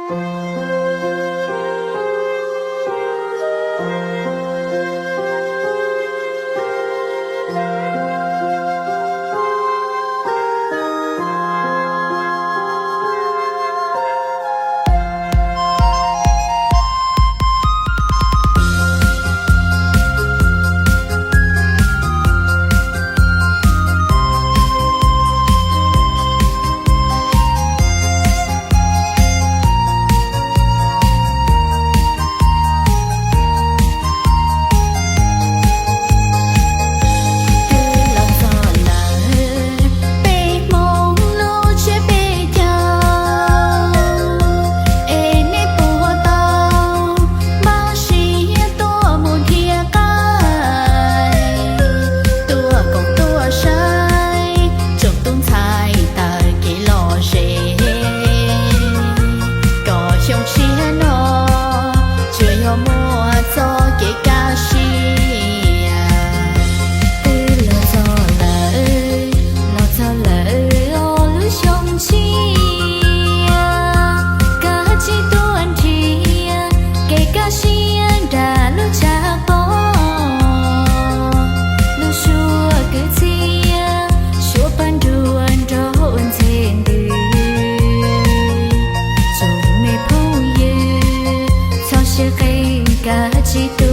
Twb los txog lawm, peb Hmoob lub tsiab peb caug, es nej puas tau npaj siab tuaj mus nrhiav qaib, tuaj koom tuaj saib tsoom tub ntxhais taug kev lom zem, kom xyoo tshiab no tsuas yog muaj txoj kev kaj siab. Twb los txog lawm, los txog lawm os lub xyoo tshiab, koj cia li tuaj nrhiav kev kaj siab nram lub tshav pob, lub suab kwv txhiaj suab paj nruag nrog ua ntxeg ntws, tsoom me phooj ywg txhob siab qeeb koj cia li tuaj.